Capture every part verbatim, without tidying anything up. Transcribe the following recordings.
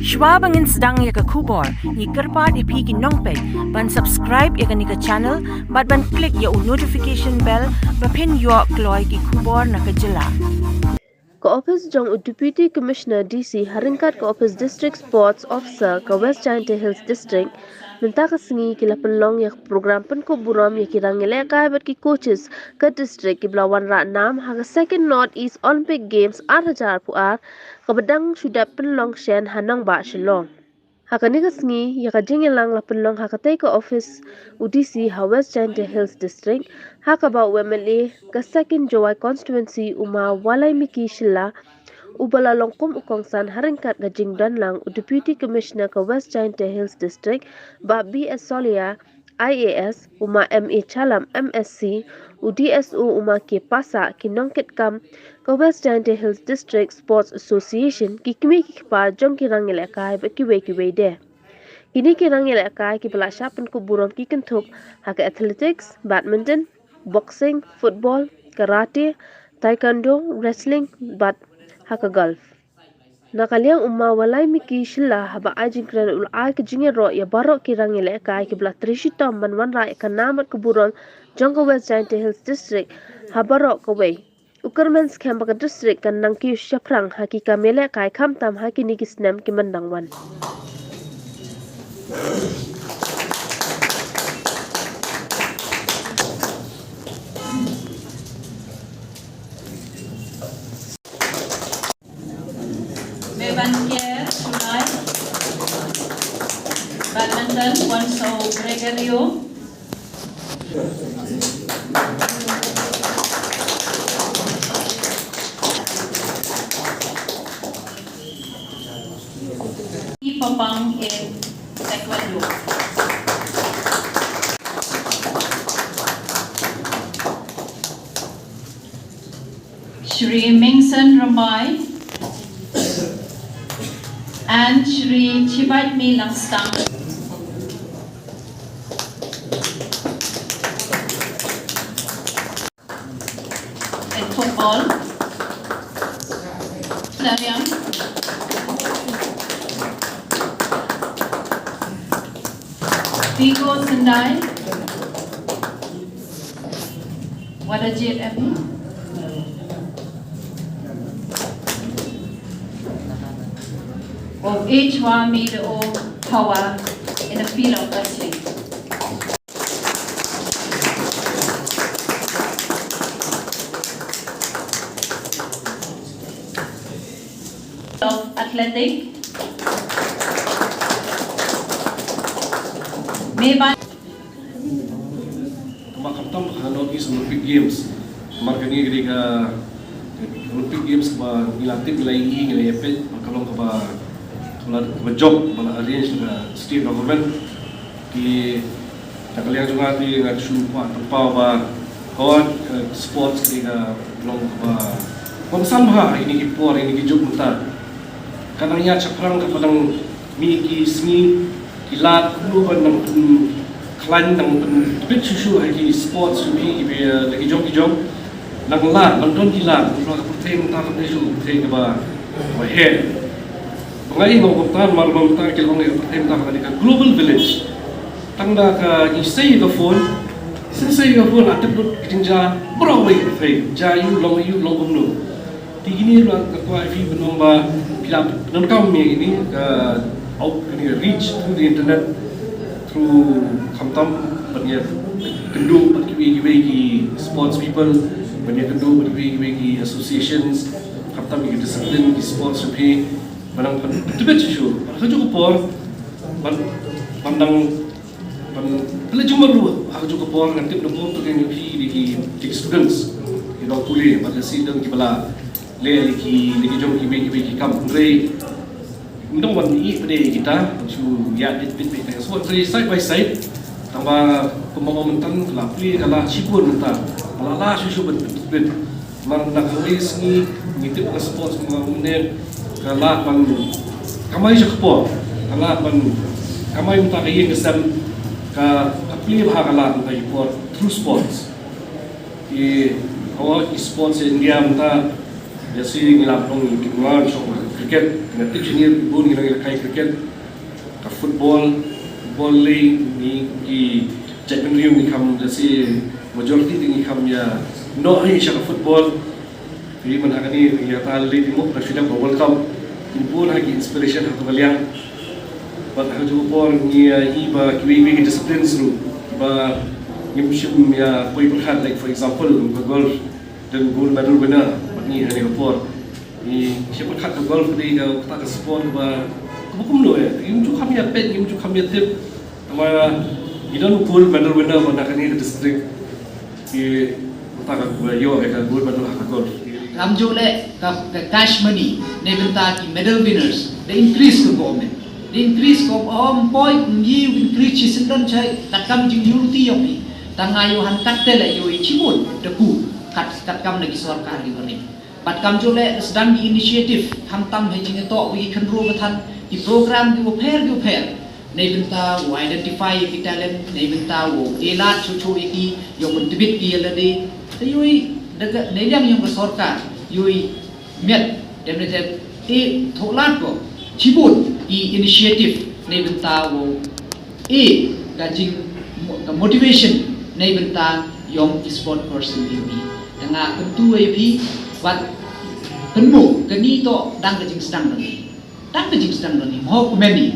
Shuwa ba ngin sdang ïa ka khubor, ngi kyrpad ïa phi ki nongpeit ban subscribe ïa kane ka channel bad ban click ïa u notification bell ba phin ïoh kloi ki khubor na ka jylla. Ka ophis jong u Deputy Commissioner D C ha ryngkat ka ophis District Sports Officer ka West Jaintia Hills District mynta ka sngi ki la pynlong ïa ka program pynkup burom ïa ki rangïalehkai bad ki coaches ka district kiba la wanrah nam ha ka Second North East Olympic Games ar hajar arphew ar kaba dang shu dep pynlong shen ha nongbah Shillong. Ha kane ka sngi ïa ka jingïalang la pynlong ha katei ka ophis u D C ha West Jaintia Hills District, ha kaba u M L A ka Second Jowai Constituency u Ma Walaimiki Shylla, uba la long kum u kongsan ha ryngkat ka jingdon lang u Deputy Commissioner ka West Jaintia Hills District, Bah B S Solia, I A S, u Ma M A Chalam, M S C, u D S O u Ma K Passah, ki nongkitkam ka West Jaintia Hills District Sports Association, ki kmie ki kpa jong ki rangïalehkai bad kiwei kiwei de. Kine ki rangïalehkai kiba la shah pynkup burom ki kynthup ha ka athletics, badminton, boxing, football, karate, taekwondo, wrestling bad ha ka golf. Na ka liang u Ma Walaimiki Shylla haba ai jingkren u la ai ka jingïaroh ïa baroh ki rangïalehkai kiba la trei shitom ban wanrah ïa ka nam bad ka burom jong ka West Jaintia Hills District ha baroh kawei. U kyrmen skhem ba ka district kan nang kiew shaphrang ha ki kam ïalehkai khamtam ha kine ki snem kiban dang wan. Beban Kier, July. Badminton, Wanso Gregorio. Ipapang in taekwondo. Shri Mingson Rambai and Shri Chibaitmi Langstang. In football, Dariang. Vigo Sendai. Wadajit F. Wa H. Wa Mido Hawa in the field of wrestling. Of athletic. Meban. Kumba khamtam ha North East Olympic Games. Mar kane ka dei ka Olympic Games kaba ngi la tip, ngi la ïohi, ngi la ïapeit, ba ka long kaba, kaba la, kaba jop, ba la arrange da ka state government. Ki, na ka liang jong nga te nga shu kwah pynpaw ba, hooid, eh, sports ka dei ka long kaba kongsan bha ha kine ki por, ha kine ki juk mynta. Ka nang ïaid shaphrang, ka nang mih ki sngi ki lad, kumno ban nang pynkhlaiñ, nang pyntbit shuh shuh ha ki sports jong phi, kiba la ki jong ki jong. Nang lad, nang don ki lad, namar ka pyrthei mynta ka dei shuh ka pyrthei kaba, kaba heh. Ba nga ïohi, nga ong kumta namar ba mynta ki la ong ïa ka pyrthei mynta ka dei ka global village. Tang da ka jingshisha ka phone, shisha ka phone la tip lut ki jingjia baroh kawei ka pyrthei. Jia aïu, long aïu, long kumno. Te kine ruh nga kwah ïa phi ban ong ba phi la pyndonkam ïa kine ka, out, kane ka reach through the internet, through khamtam ban ïakynduh bad kiwei kiwei ki sports people, ban ïakynduh bad kiwei kiwei ki associations, khamtam ki discipline ki sports jong phi, ban nang pyntbit shuh shuh. Bad ha kajuh ka por ban, ban nang Ban pynleit jingmut ruh ha kajuh ka por, ngan tip na bun tylli na phi dei ki, ki students, ki nongpule, bad lehse don kiba la leh ïa ki, ïa ki jong kiwei kiwei ki kam, hynrei ym don wan ïeh pat ïa kita, shu ïaid bit bit bit, hynrei side by side, tang ba kumba ong mynta ka la plie, ka la shibun mynta, ka la lah shuh shuh ban bit bit. Namar na kawei sngi ngi tip ka sports, kumba mynne ka lah ban kamai sha ka por, ka lah ban kamai mynta ka ïing ka sem, ka, ka plie bha ka lah mynta ka por through sports. Ki, hawa ki sports India mynta, lehse ngi lah ban ong ki duna shong ha ka Cricket, nga tip shini bun ngi nong ïalehkai cricket. Ka football, football lei ngi ki jaitbynriew ngi kham, lehse majority te ngi kham ïa noh hi sha ka football. Te man ha kane ïa ta lei te mo ka shu dep ka World Cup. Ngi bun ha ki inspiration ha kaba liang. Bad ha kajuh ka por ngi ïa i ba kiwei kiwei ki disciplines ruh ba ngim shym ïa poi pyrkhat, like for example ka golf. Don gold medal winner bad ngi ha kane ka por. Ngi shim pyrkhat ka golf ka dei kata ka sport ba, ba kumno eh. Ngim ju kham ïa peit, ngim ju kham ïa tip. Tangba ngi don gold medal winner bad na kane ka district. Ki kata ka ïoh eh ka gold medal ha ka golf. Lam ju leh ka, ka cash money na bynta ki medal winners, da increase ka government. Da increase ka, um, poi, ngi increase shi syndon chai, katkam jingïohi ïohi. Tang nga ïohi han katte leh ïohi chibun da ku, kat, katkam na ki sorkar ki barim. Bad kam ju leh sdang ki initiative, khamtam ha jingïatoh wi ki khynroo ka than, ki program ki bapher ki bapher. Na bynta u identify ïa ki talent, na bynta u ïalad chuh chuh ïa ki, ïoh pyntbit ki ïa lade. Te ïohi da ka, na liang ïong ka sorkar, ïohi miat, dem ne tem, e thoh lad ko, chibun ki initiative, na bynta u e ka jing, ka motivation, na bynta ïong ki sport person ïa phi. Te nga kyntu ïa phi, wat kynmaw, kani to dang ka jingsdang dang. Tang ka jingsdang dang ni, mo kmen ni.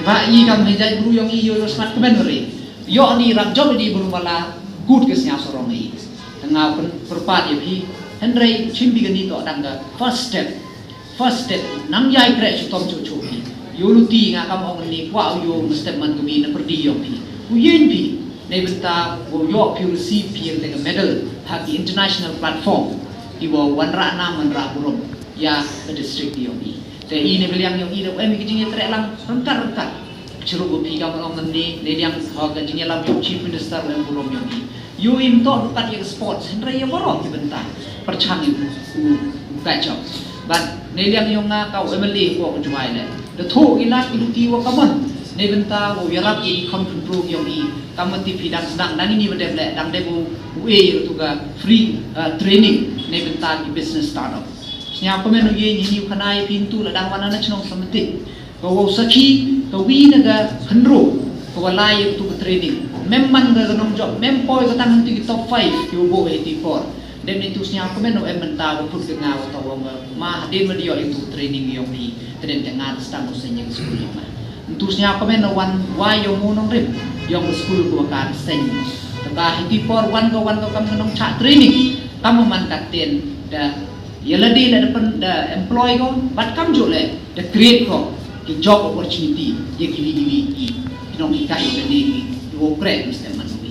Ba i kam hei jai bru ïong i ïoh smat kmen re. Ïoh ni rap jop ni bru mala, kut ka sñiaw sarong i. Te nga pyn-, pyrpat ïa phi, hynrei chim bi kani to dang ka first step. First step, nang ïai kreh chitom chuh chuh phi. Ïoh luti nga kam ong ni kwah ïoh step man ka bi na pyrdi ïong phi. U ïeng phi, na bynta u ïoh phi receive phi ïa ka medal, ha ki international platform. Ki wa wanrah nam wanrah burom, ïa ka district ïong i. Te i ne ka liang ïong i da em i ka jingïatrei lang ryngkat ryngkat. Chirup u phi kam ong ne, ne liang ha ka jingïalam ïong Chief Minister u em burom ïong i. Ïoh i mtok ryngkat ïa ka sports, hynrei ïa baroh ki bynta. Pyrchang i u, u kachok. Bad ne liang ïong nga ka u M L A ko u jwai le. Da thoh i lad i luti wa kamon. Ne bynta wa ïarap i khon khynroo ïong i. Kam wa tip i dang sdang, dang ini wa dep le, dang dep u, u e ïa tu ka free, uh, training. Ne bynta ki business startup. Sñiaw kmen u ïeng hini u khana ïa phi ntu la dang wan na chnong Samtik. Ka wow sakhi, ka wi na ka khynroo, ka wa lai ïa tu ka training. Mem man ka ka nong jop, mem poi ka tang hyntu ki top five, ki wa bo hiti por. Dem ni tu sñiaw kmen u em mynta wa put ka nga wa to wa ma, ma hadien ma dio ïa tu ka training ïong phi, ka dem te nga sdang u seng ïa ka skul ïong ma. Ntu sñiaw kmen u wan wa ïong mu nong rim, ïong ka skul ka wa ka seng. Te ba hiti por wan ka wan ka kam ka nong chah training, kam man ka ten da Ïa lade la da pyn, da employ ko, bad kam ju le, da create ko, ki job opportunity, ïa kiwi kiwi ki, ki nonghikai ïa lade ki, ki wo kreh ki step man wi.